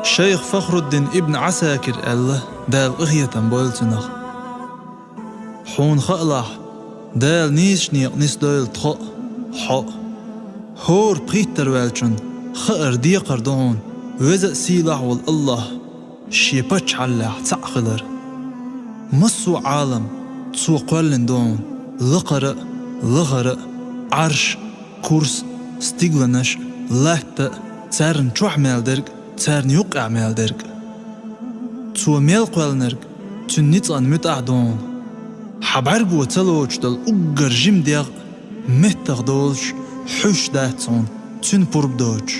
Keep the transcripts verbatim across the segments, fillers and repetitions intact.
Шайх Фахруддин ибн Ӏасакир аьлла, Дала къинхетам бойла цунах: «Хьуна хаалахь, Дала нийсачу некъа нисдойла тхо а, хьо а. ХӀора пхийттара ваьллачун хаар декхар ду хьуна Веза а, Сийлахь а волу АллахӀ Шен паччахьаллехь цхьаъ хилар. Массо а Ӏалам Цо кхоьллина ду хьуна: лакхара а, лахара а, Ӏарш а, курс а, стигланаш а, латта а, царна чохь мел дерг а, царна юккъехь мел дерг а. Цо мел кхоьллинарг Цуьнан ницкъан муьтӀахь а ду хьуна. Хьан бӀаьрго ца лоцуш долу уггар жима дегӀ а меттах долуш, хьуьйсуш дац хьуна, цуьнан пурба доцуш.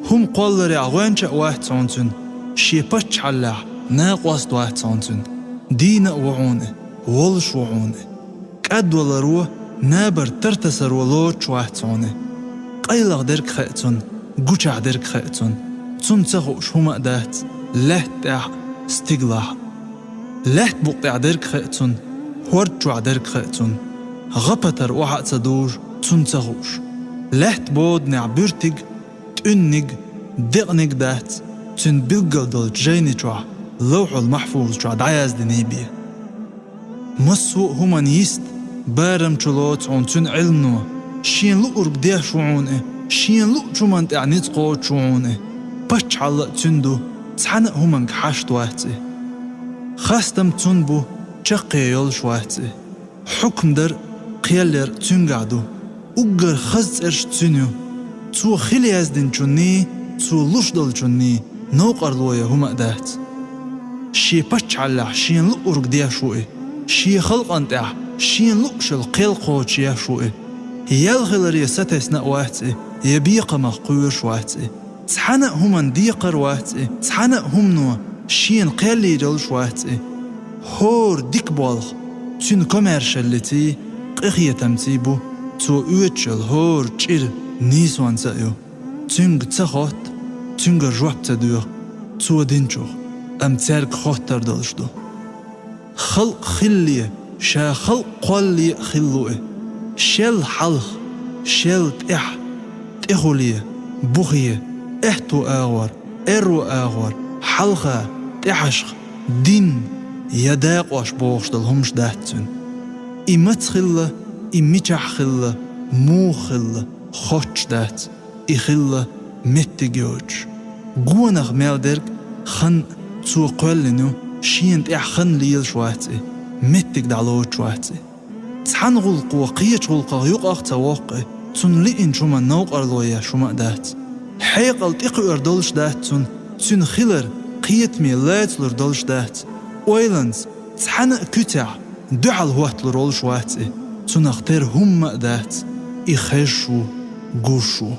ХӀума кхолларехь гӀоьнча а вац хьуна цуьнан, Шен паччахьаллехь накъост а вац хьуна цуьнан, дийна а ву хьуна и, волуш ву хьуна и. КӀадваларо, набар тартасаро лоцуш вац хьуна и. Къайлаха дерг хаьа цунна, гучахь дерг хаьа цунна. Цунна ца хууш хӀума а дац лаьтта тӀехь а, стигалахь а. Лаьтта букъ тӀехь дерг хаьа цунна, хӀорда чохь дерг хаьа цунна. ГӀа-патар охьа а ца дужу Цунна ца хууш. Лаьтта боданехь буьртиг а, тӀуьнниг а, декъниг а дац Цуьнан билггал долчу жайни чохь, Лавхьул-Махьфуза чохь дӀаяздинехь бен. Массо а хӀуманна йист, барам чулоцу хьуна Цуьнан Ӏилмано. Шена луург деш ву хьуна и, Шена луучу хӀуманна тӀехь ницкъ кхочуш ву хьуна и. Паччахьалла а Цуьнан ду, цхьана а хӀуманга хьашт вац и. Хастам Цунна бу, чаккхе йолуш вац и. Хьукм дар а, кхел яр а Цуьнгахь ду. Уггар хаза цӀераш Цуьнан ю. Цо хила яздинчунний, Цо луш долчунний новкъарло ян хӀума а дац. Шен паччахьаллехь Шена луург деш ву и, Шен халкъана тӀехь Шена луъуш йолу кхел кхочуш еш ву и. Ял хиларе сатесна а вац и, я бекхамах кхоьруш вац и. Цхьана а хӀуманна декхар вац и, цхьана а хӀумано Шена кхел йийр йолуш вац и. ХӀора дика болх Цуьнан комаьршаллиций, къинхетамций бу, Цо оьцуш йолу хӀора чӀир нийсонца а ю. Цуьнга ца хотту, Цуьнгара жоп ца доьху Цо динчух, амма цаьрга хоттар долуш ду. Халкъ хилале, Ша халкъ кхоллале а хилла ву и. Шел хьалха, шел тӀаьхьа, тӀехуле, бухе, аьтту агӀор, аьрру агӀор, хьалха, тӀаьхьашха, дин я дакъош бохуш долу хӀумаш дац Цуьнан. И маца хилла, и мичахь хилла, муха хилла, хоттуш дац. И хилла меттиг йоцуш. Гонах мел дерг хан а Цо кхоьллина ю, Шена тӀехь хан лелаш вац и, меттиг дӀалоцуш вац и. Цхьана гӀуллакхо кхечу гӀуллакхах юкъах а ца воккху и, Цунна лиъначу хӀуманна новкъарло еш хӀума а дац. Хьекъал тӀекхуьур долуш дац Цунна, Цуьнан хилар кхетаме лацалур долуш дац. Ойланца, цхьана а куьцехь дуьхьал хӀотталур волуш вац и, Цунах тера хӀумма а дац, и хезаш ву, гуш ву.